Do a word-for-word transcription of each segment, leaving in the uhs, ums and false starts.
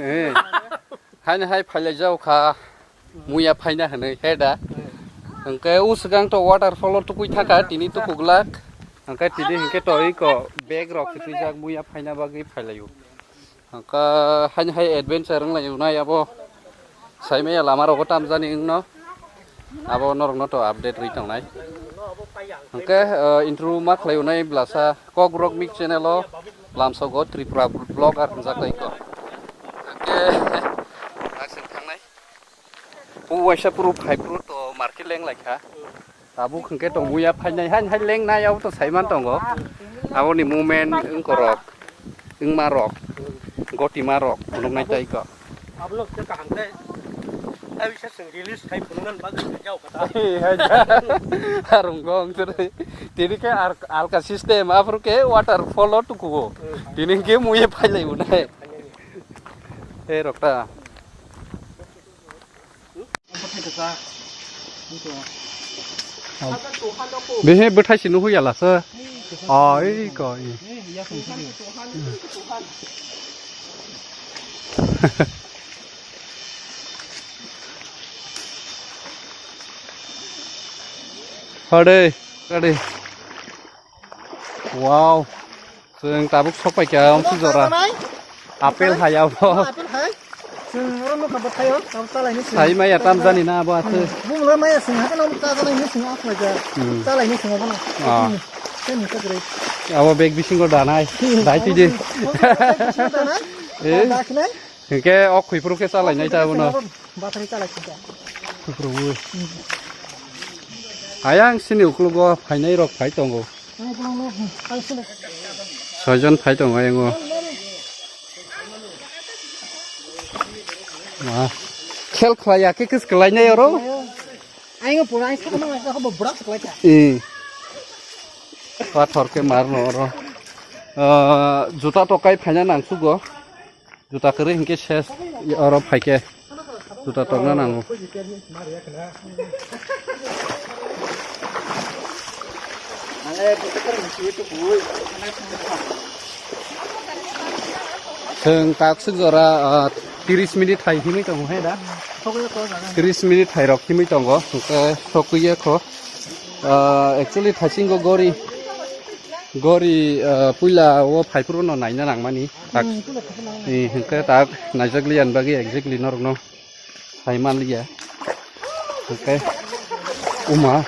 Eh. Haini hai phailai jao kha. Muya phaina hwnwi he da. Hwnkhe o swkang to waterfall o tukui thaka tini tukuglak. Hwnkhe tini hwnkhe to iko bag rok kwtwijak muya phaina bagwi phailaio. Hwnkhe haini hai adventure wnglaio nai abo. Saimaya lama rogo tamjani wngno. Abo norokno to update rwi tongnai. Hwnkhe, eh, intro ma khlai unai blasa Kokrok Mik channel o lamsogo Tripura vlogger hwnjak lai ko. Hwnkhe, naksing thangnai. O waisa phuru phai phuru to market leng lai kha. Tabuk hwnkhe tongbuya phainai hain hai leng nai abo to saiman tongo. Aboni movement wngkorok, wngmarok, gotimarok phunuknai tai ko. Ablo khe kaham khe, ai bisa chwng release khai phunuknani bagwi khe jao kata. Arung gong tere. Tini khe ar-, alka system, aphuru khe waterfall o tukugo. Tini khe muye phailai unai. Ei rok ta. Bihi bwthai si nuhu ya lasa. Oi ko. Hade, hade. Wow. Chwng tabuk sok pai kha, amsuk jora. Apple hai abo. Apple hai. Chwng oro nukha bwthaio, abo chalaini chwng. Sai maya tam jani na abo athe. Bumla maya chwng, hakan abo chalaini chwng, aphai ja. Hmm. Chalaini chwng abono. Ah. Chwng nukha kwrwi. Abo bag bisingo danai. Dai twi di. Abo bag bisingo danai. Eh? Dakhinai. Hingke o khuiphuru khe chalainai ta abono. Bathari chalai khe. Khuiphuru. Ayang sini uklugo phainai rok phai tongo. Soijon phai tongo ayango. Ma. Khel khlai ya khe kis khlai nai oro. Ayango pura ai sakno ai sakno bura khlai ta. Eh. Pathor khe mar no oro. Ah, juta tokai phaina nangsugo. Juta kwrwi hinkhe ses oro phaikhe juta tokna nango. Chwng takswk jora, ah, tris minute hai himwi tongo he da. Tris minute hai rok himwi tongo, hwnkhe sokwi kho. Ah, actually thaisingo gori, gori, ah, puila o phaiphuru no naina nangmani. Tak. Hmm, puila phaiphuru nangmani. Eh, hwnkhe tak naijak liya ni bagwi exactly norokno sai man liya. Hwnkhe uma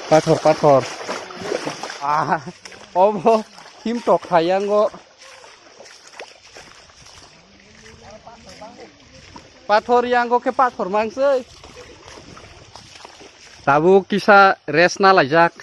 pathor, pathor. Ah, obo him tok khayango. Pathor yango khe pathor mangsoi. Tabuk kisa rest na laijak.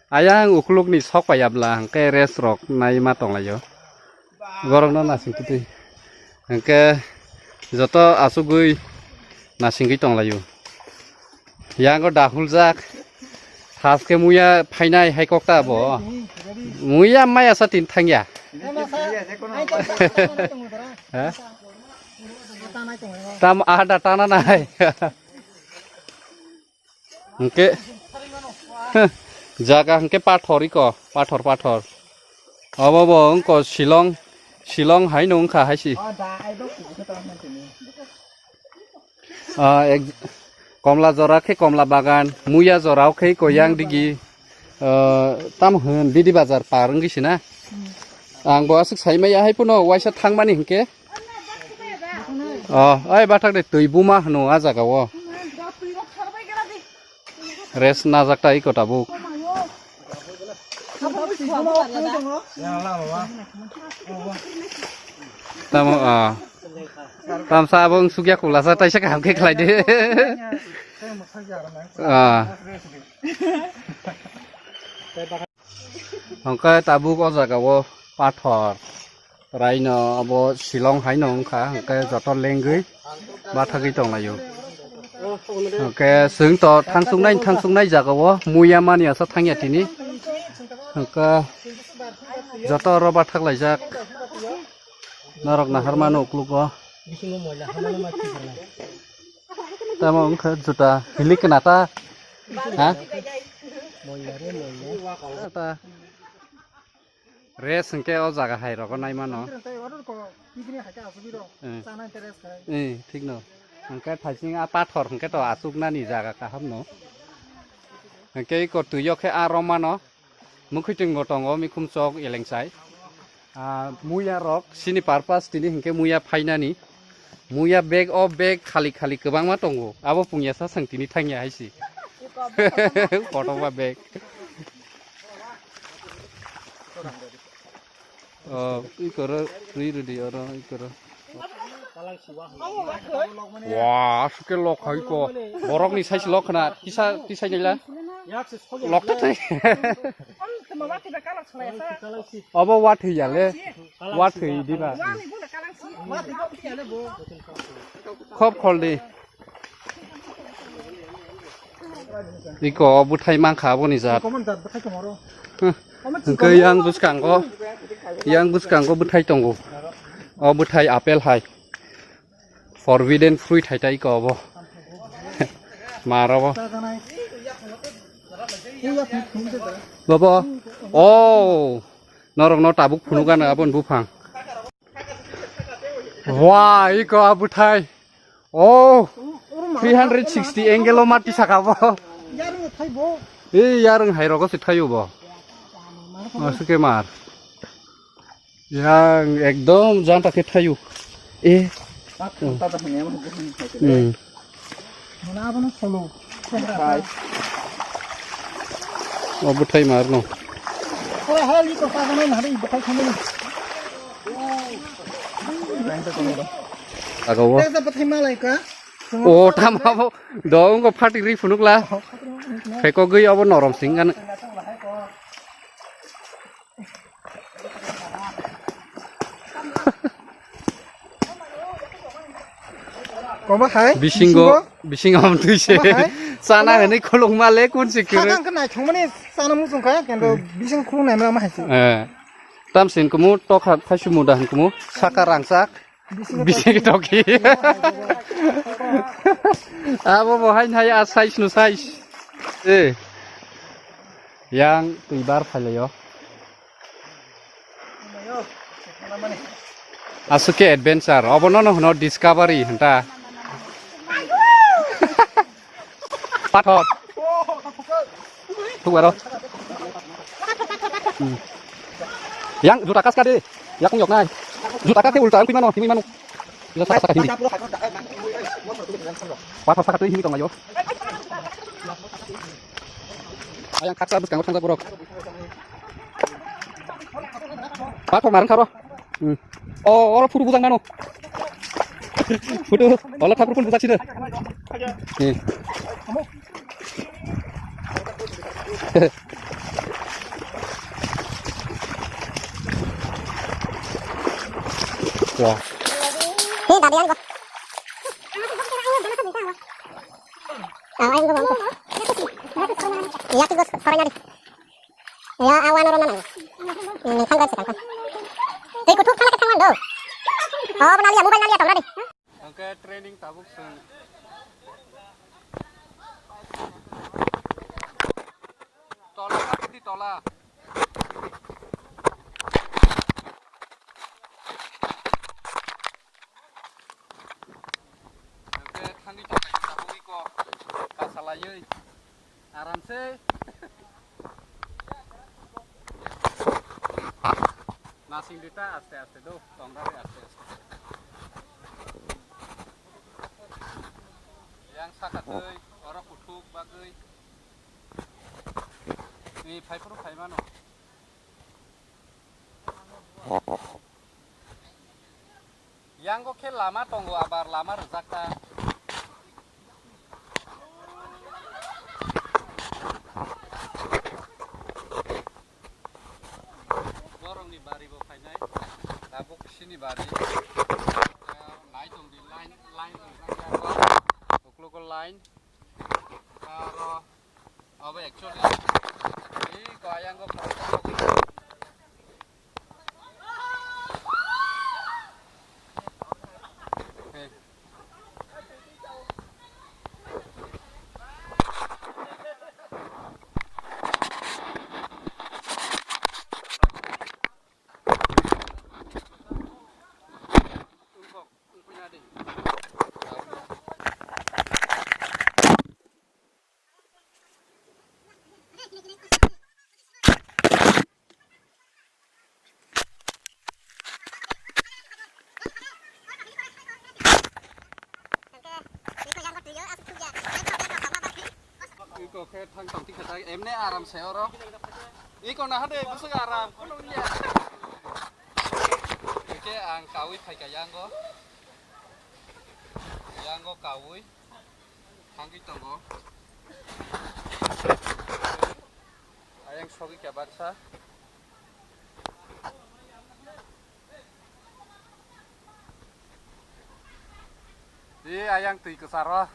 Ayang ukulukni sok paiya bla hwnkhe rest rok nai ma tonglaio. Borokno nasing twi. Hwnkhe joto asugwi nasingwi tonglaio. Yango dahuljak. Thaske muya phainai hai kokta bo. Muya maya sa tin thangya. Ha? Tam ada tana nai. Hwnkhe, heh, jaga hwnkhe pathor iko, pathor, pathor. Obo bo wngkha Shillong, Shillong hai no wngkha hai si. Ah, ek, komla jora khe komla bagan, muya jora o khe koyang digi, ah, tamo hwn Bidi Bazar par wngwi sina. Ang bo aswk sai maya hai phano waisa thangmani hwnkhe. Oh, ai bathak de twi buma hwno a jaga o. Rest najak ta iko tabuk. Tamo, ah. Tamsa abo wng sukya kulasa taisa kaham khe khlai de. Ah. Hwnkhe tabuk o jaga o pathor. Raino abo Shillong haino wngkha, hwnkhe joto lengwi bathagwi tonglaio. Hwnkhe chwng to thangsuknai, thangsuknai jagao muya mani asa thangya tini. Hwnkhe joto oro bathaklaijak. Norok naharmano uklugo. Tamo wngkha juta hilik kena ta. Ha? Ta. Rest hwnkhe o jaga hai rogo nai mano. Tei oro ko picnic hai khe asugwi rw. Eh. Chana interest khai. Eh, thik no. Hwnkhe thaising a pathor hwnkhe to asuknani jaga kaham no. Hwnkhe iko twi o khe a romano. Mwkhwtwng bo tongo mikhum chok elengsai. Ah, muya rok sini purpose tini hwnkhe muya phainani. Muya bag o bag khali khali kwbangma tongo. Abo pungya sa swng tini thangya hai si. Kotorma bag. Oh, ikoro, rwi rwdi oro, ikoro. Wah, aswk khe lok hai ko. Borokni size lok khna, tisa, tisai naila. Lok ta thai. Obo wa thwi ya le. Wa thwi di ba. Khop khol di. Iko bwthai mankha aboni jat. Hwnkhe yang bwskango, yang bwskango bwthai tongo. O bwthai apple hai. Forbidden fruit hai tai iko obo. Mar obo. Bobo. Oh. Norok no tabuk phunuk ano aboni buphang. Wah, iko a bwthai. Oh, three hundred sixty angle o mati saka bo. Yarung thai bo. Eh, yarung hai rogo se thaio bo. Mana thai bo. Aswk khe mar. Yang ekdom janta khe thaio. Eh. Tata hanya mo. Hmm. Mana abono solo. Hai. O bwthai mar no. Ora hal iko pa gana na ri bwthai khani. Aga o. Tesa bwthai malai ka. O tama bo dong ko phati ri phunuk la. Pheko gwi obo norom sing gan. Komo hai? Bisingo, bisingo amtwi se. Komo hai? Sana hwnwi khulukma le kun se kwrwi. Sakang khe naithokmani sana muchung kha, kendo bising khuluk naima ma hai se. Eh. Tamsin kumu tokha thaisu muda hwn kumu saka rangchak. Bising toki. Abo bo hai nai a size no size. Eh. Yang twi bar phailaio. Aswk khe adventure, obono no hwno discovery hwnta. Pathor. Thuk aro. Hmm. Yang juta kas ka de. Yakung yok nai. Juta kas ke ulta ang pimano, pimano. Juta kas ka himi. Pathor saka twi himi tong ayo. Ayang khaksa bwskango thangjak borok. Pathor narwng tharo. Hmm. O, oro photo bujak nano. Photo, ola thakur phone bujak sino. Hmm. Wah. Ni dadi ang go. Ang go. Iya, tigo, sarai nari. Ya, awan oro nanang. Nang thang gan sikang kan. Tei kuthuk thang ke thang do. Oh, bana liya, mobile na liya, tong nari. Hwnkhe training tabuk chwng. Tola, di tola. Hwnkhe thangwi tonglaio tabuk iko kasalaiwi. Aram se. Nasing dita aste aste do, tongda de aste aste. Yang saka twi, oro kuthuk bagwi. Ni phai phuru phai mano. Yango khe lama tongo, abar lama rwjak ta. Borokni bari bo phainai, tabuk sini bari. Nai tong di line, line rwjak ya. Uklugo line. Aro Abo actually, eh, kaya ngo. Iko khe thang tong tikha tak emne aram se oro. Iko naha de bwswk aram, kuno wngya. Oke, ang kawi phaikha yango. Yango kawi. Thangwi tongo. Ayang sogwi kha baksa. E ayang twi kwcharo.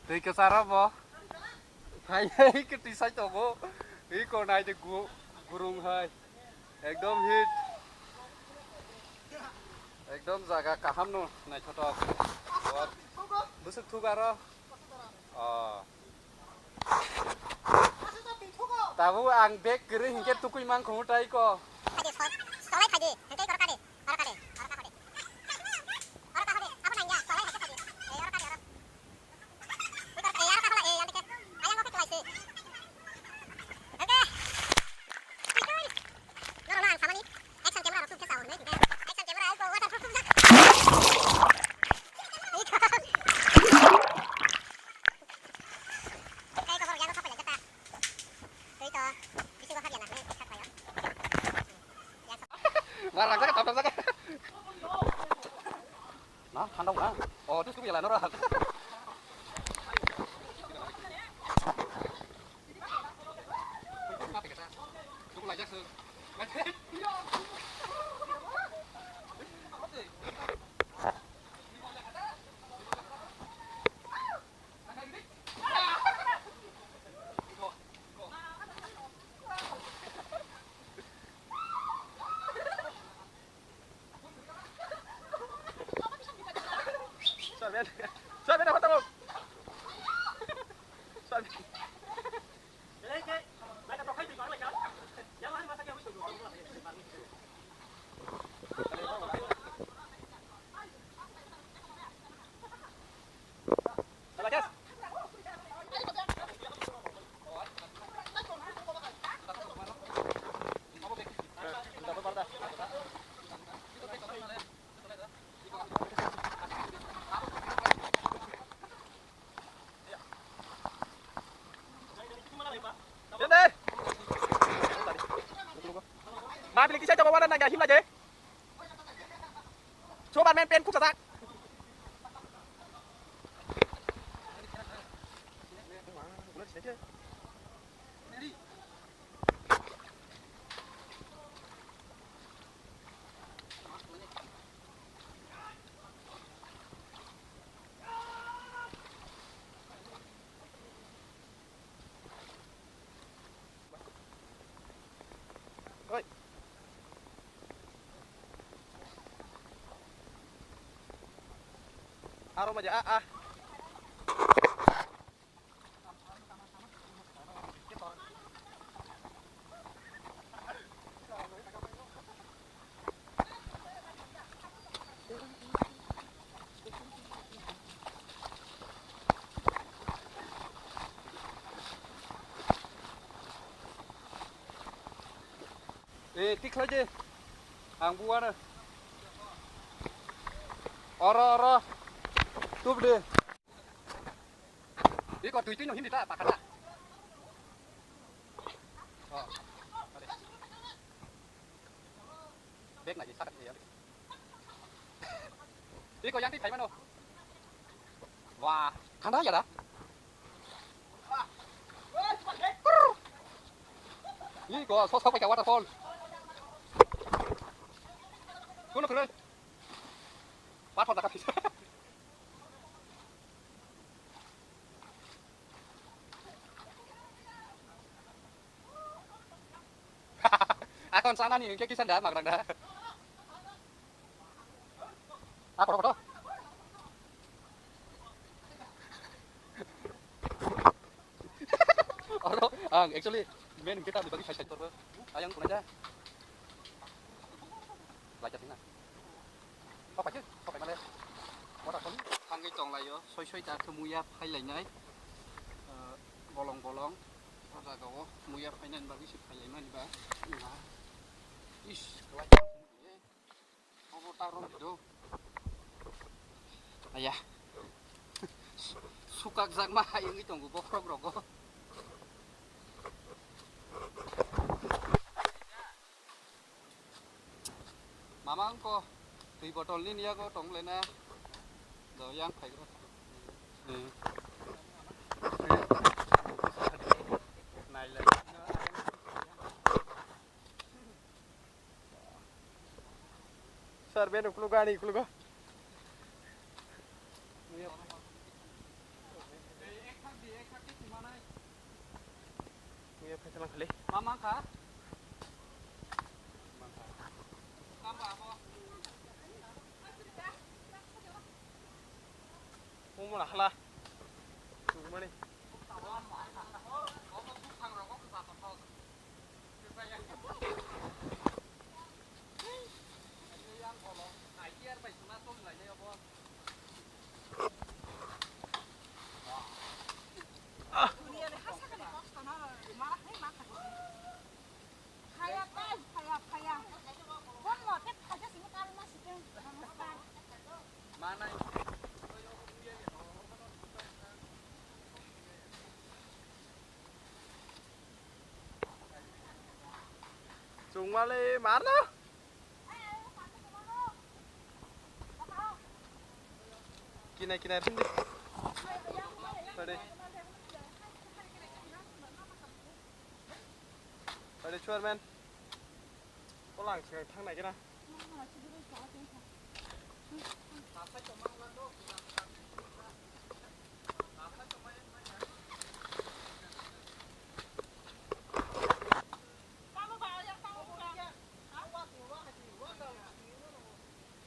Twi kwcharo bo. Phai hai kwtwi sai tongo. E ko nai de gu-, gurung hai. Ekdom hit. Ekdom jaga kaham no naithotok. Bwswk thuk aro. Oh. Tabuk ang bag kwrwi hinkhe tukui mankho tai ko. Phaidi, sol-, solai phaidi, hinkhe oro kade, oro kade, oro kade. Oro kade, abo nangya, solai hinkhe phaidi. Eh, oro kade, oro. Oi kor, eh, oro kahola, eh, yang dikhe. Ayang oke kelai se. Oke. Norok no ang samani. Action camera rok tubkhe sao hinwi tongkhe. Action camera ai ko waterproof tubjak. Kai ko borok yago thapai laijak ta. Twi to. Bisingo habya na hinwi thak paio. Mar rang jaga, tap tap jaga. Na, thanda wng na. Oh, tu tu yala nora. Saben, saben apa tahu? Saben. Mabili kisai tabo wana nangya himla je. Superman pen khuksa sak. Oi. Aro maja a a. Eh, tik khlai de. Ang buana. Oro, oro. Tub de. Iko tui tui no hindi ta pakata. Oh. Bag lagi sakat ya. Iko yang ti thaimano. Wah, khanda ya da. Iko so so pakai waterfall. Kuno kene. Waterfall da kapis. Akon sana ni hingke kisan da magrang da. Ako rok to. Oro ang actually main hingke ta bagi sai sai torbo. Ayang kunai da. Paikha thina. Kok paikha, kok paikha le. Waterfall. Thangwi tonglaio, soi soi ta khe muya phailainai. Ah, bolong bolong. O jaga o muya phainani bagwi se phailaimani ba. Is, kwlai. Obo ta rong do. Aya. Sukak jak ma hai wngwi tongo bokhorok rogo. Mama wngkha twi botol nini yago tong lena. Do yang phaigra. Hmm. Nailai. Sir, ben uklugo, ani uklugo. Muya phai salang khali. Mama kha. Omo na hala. Tungmani. Chungmale marno. Kinai kinai rindi. Pade. Pade chairman. Kolang se thang nai kena.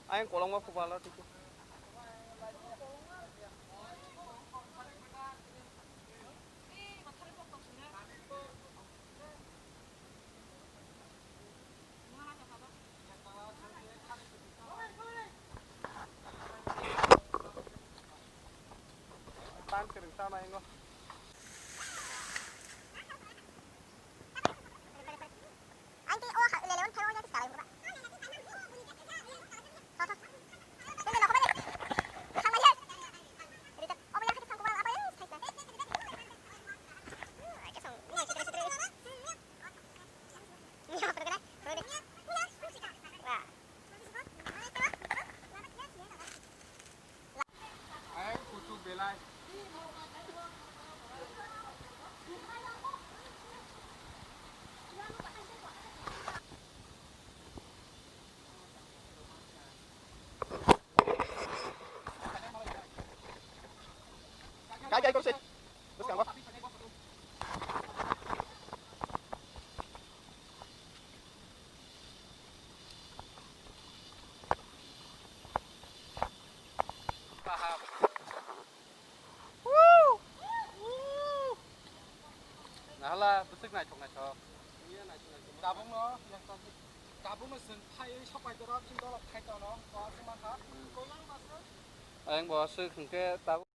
Ayang kolong ma kubala tiki. Tan kwrwng tama ingo. Ayang kuchuk belai. Kai kai korse. Bwskango. Nahala bwswk naithok naithok. Tabukno, tabukno chwng phaiwi sopai dorok, chwng dolok khai tono, to aswk mankha. Ayang bo aswk hwnkhe tabuk.